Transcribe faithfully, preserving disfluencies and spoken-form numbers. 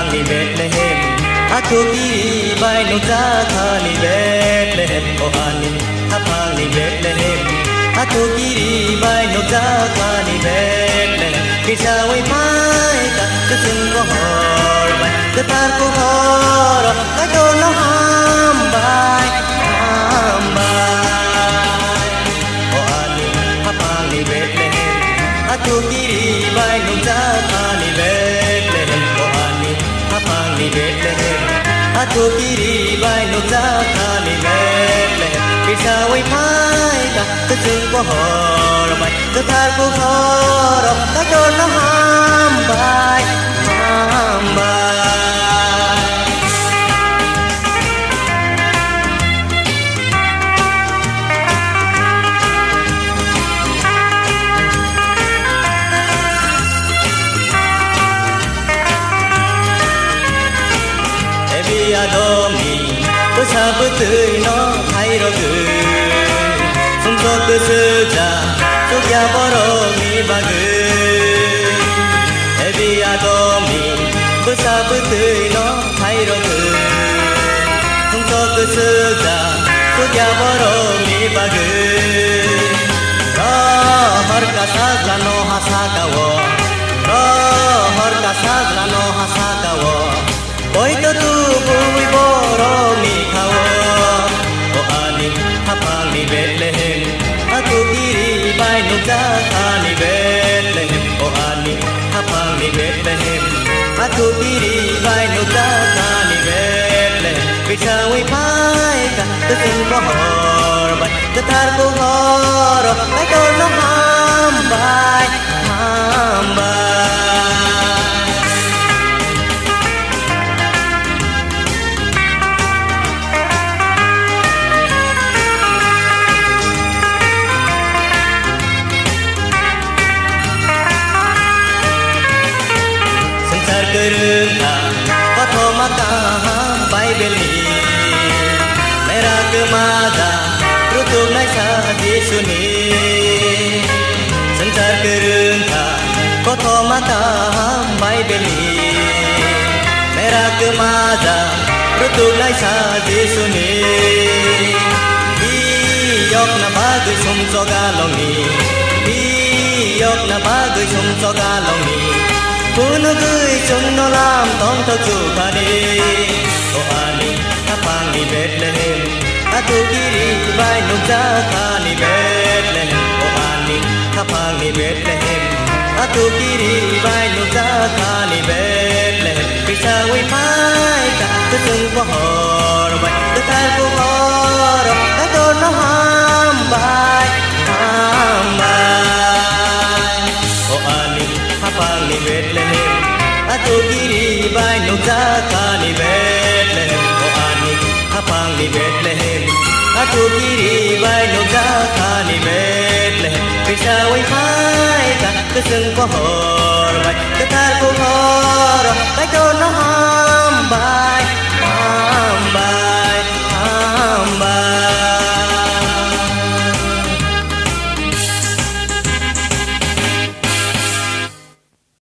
Haphangni Bethlehem, athuki bai nukjakhani Bethlehem, o ani haphangni Bethlehem, athuki bai nukjakhani Bethlehem, kisawi phaikha kwchwng pohor bai, kwthar pohor Kaitorno hambai, hambai. O ani haphangni Bethlehem, athuki bai nukjakhani Bethlehem. O ani haphangni Bethlehem, athuki bai nukjakhani Bethlehem. Kisawi phaikha kwchwng pohor bai, kwthar pohor Kaitorno hambai, hambai. Ebi Adomni bwsa bwtwino phairogwi, sumsok kwswkjak chukya borokni bagwi. Ebi Adomni bwsa bwtwino phairogwi, sumsok kwswkjak chukya borokni bagwi. Rohor ka sajlano ha saka-o, rohor ka sajlano ha saka-o, poito tubui borokni kha-o. O ani haphangni Bethlehem, athuki bai nukjakhani Bethlehem. O ani haphangni Bethlehem, athuki bai nukjakhani Bethlehem. Kisawi phaikha kwchwng pohor bai, kwthar pohor Kaitorno hambai, hambai. Swngchar kwrwngkha kothoma kaham Bible-ni, mera kwmajak rutuknaisa Jisuni. Swngchar kwrwngkha kothoma kaham Bible-ni, mera kwmajak rutuknaisa Jisuni. Biyokna bagwi sumsok alongni, biyokna bagwi sumsok alongni, phunugwi chwngno lam tongthok chukhani. O ani haphangni Bethlehem, athuki bai nukjakhani Bethlehem. O ani haphangni Bethlehem, athuki bai nukjakhani Bethlehem. Kisawi phaikha kwchwng pohor bai, kwthar pohor Kaitorno hambai, hambai. O ani haphangni Bethlehem, athuki bai nukjakhani Bethlehem. O ani haphangni Bethlehem, athuki bai nukjakhani Bethlehem. Kisawi phaikha kwchwng pohor bai, kwthar pohor